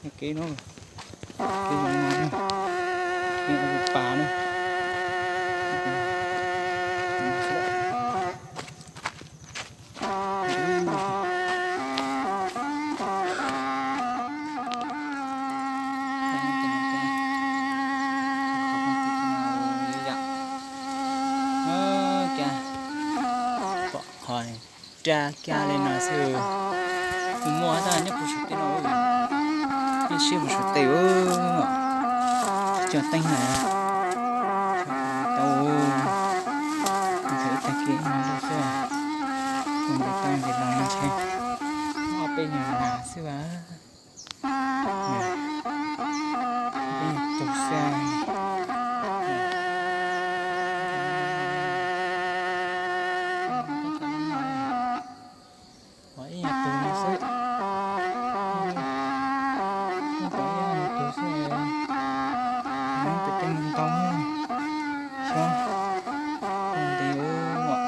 Kev no, kev no, kev no pas na. Pom qhov daj kiag li no xwb. Kuv muaj tab nyob puag saum tej no, nyob siab puag saum tej, cov teeb na. Tau, thaum ib tag kis no xwb, kuv ntes tau ntes los no ntshe ob peb nyuag nas xwb as. Peb nyuag tus xwb. Ua ib nyuag tus no xwb. Ua ib nyuag tus xwb. Tus tej ntau xyov nti ua,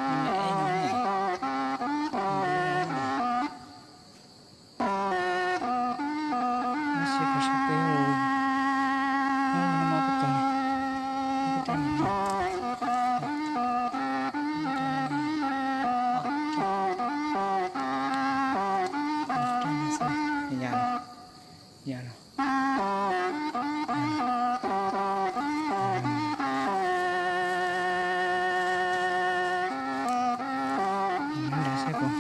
ib no ne. Nyob siab puag saum tej, nyob puag tom, nyob puag tom no, nyob puag tom no xwb, ya los, ya los. Nrad saib puas,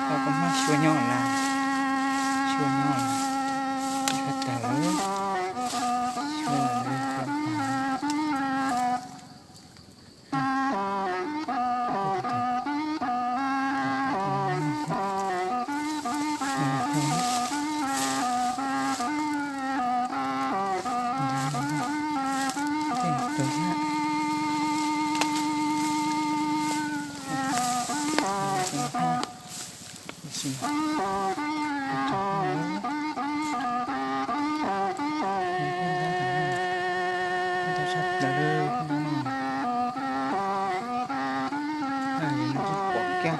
koj koj hmab xyuas nyob lawm, xyuas nyob lawm, xyuas tag lawm, xyuas lawm. Pom kiag,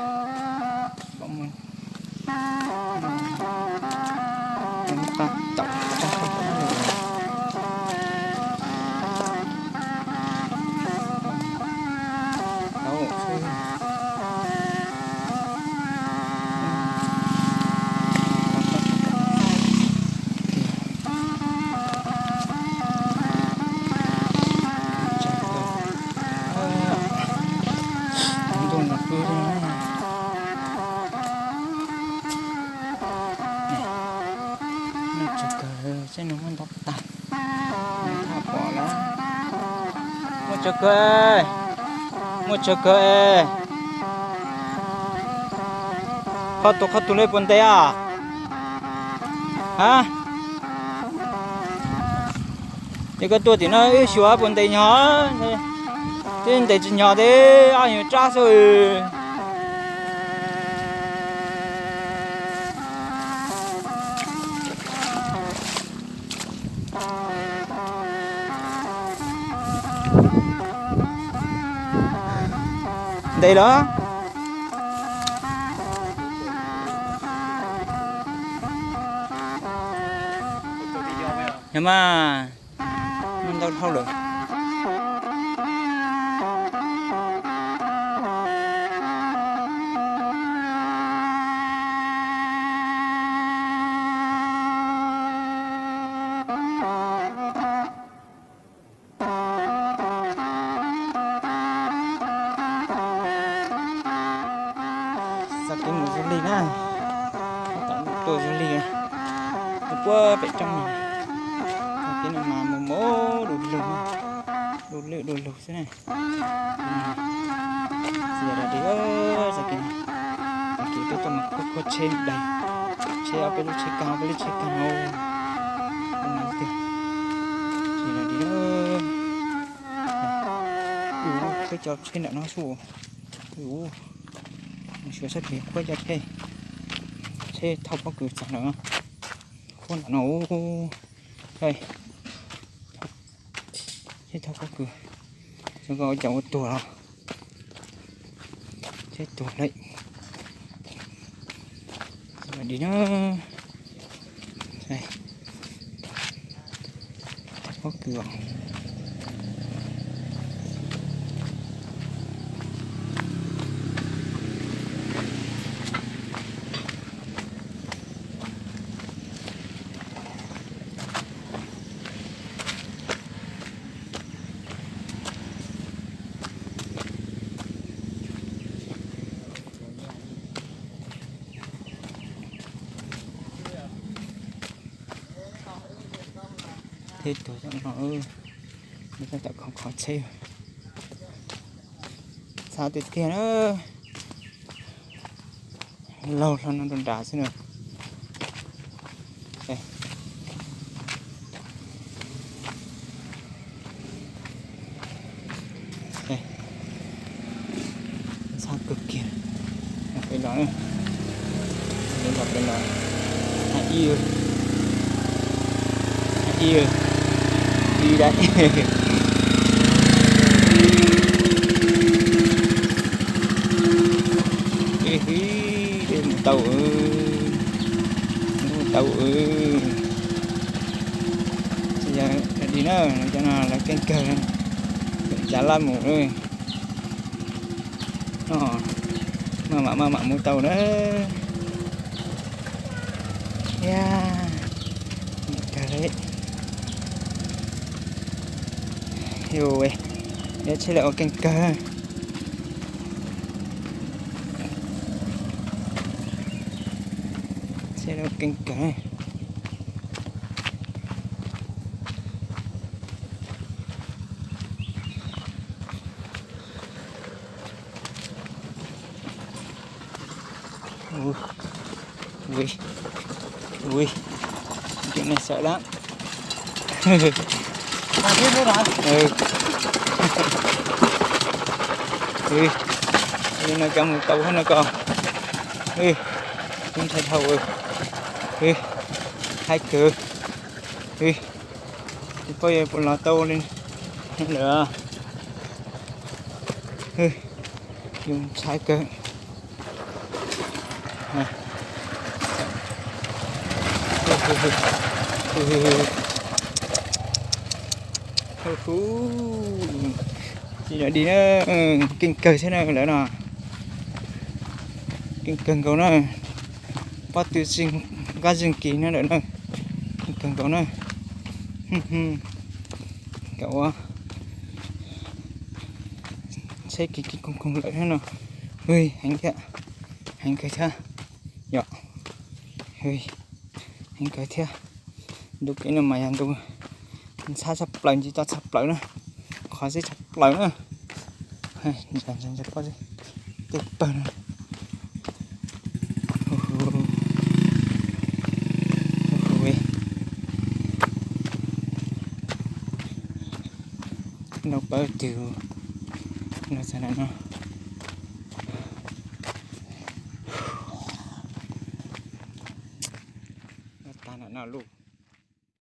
pom mus, tab tom tag lawm. Ntuj no pw li na. Noj tsawg kawg, saib nws muaj ntau tag. Nws thaj pom lawm. Muaj tsawg kawg, muaj tsawg kawg es. Qhov tus qhov tus li puas ntev a? Ha? Ces koj tuaj tim no wb xyuas puas ntev nyog, twb ntev tsis nyog thiab, ob nyuag tsab xwb. Ntev lawm. Yog mas, muaj ntau dhau lawm. Txoj kev mus zoo li na, tab tom tuaj zoo li, tuaj puag pem roob no. Txoj kev no mas mus mus du lug, du lug du lug xwb na. Txiv yog dab tsi, txoj kev no, txoj kev tuaj tuaj mas kuj khuab tsheb daig, tsheb ob peb lub tsheb kag, ob peb lub tsheb kag no, txiv yog dab tsi. Ua khuab cov tsheb ntawm no xwb. Ua, mus xyuas sab tid khuab cov tsheb, tsheb thauj pob kws txog ntawm no, khuab ntawm no. Tsheb thauj pob kws. Koj cov ua tuag los, seb tuag lawm. Di na. Pob kws os. Thiab tuag tom no, tom qhov qhov tsheb. Txhav tiag tiag na. Laug hlo no rau nrad xwb na. Txhav kawg kiag. Peb los, peb los, peb los. Hais ib, hais ib, ib dab. Mus tau, mus tau. Tsis yog di na, cov no lawv keej kawg, cav laj mus. No, maj mam maj mam mus tau na. Yog, kawg li. Yus, tsheb lawv ua keej kawg. Tsheb lawv ua keej kawg. Ui, ui, cov neeg sawv dab. Li no cov mus tau hab no ko. Ntshai dhau. Haib kawg. Tsis paub yuav puas los tau li lawm. Yus ntshai kawg. Tsis yog di na, keej kawg thiab na lawm no. Keej kawg nkaus na. Pob tw nqaj zeeg kis na lawm na. Keej kawg nkaus na. Kom ua tsheb kis kis koog koog lawm thiab no. Heev thiab, heev kawg thiab. Yom, heev kawg thiab. Ntu kev no mas yog ntu ntxhab tshaj plaws, ntsis toj tshaj plaws na, qhov xib tshaj plaws na. Tej pawg no. Nau pawg twg no txog no. Tag no lauj.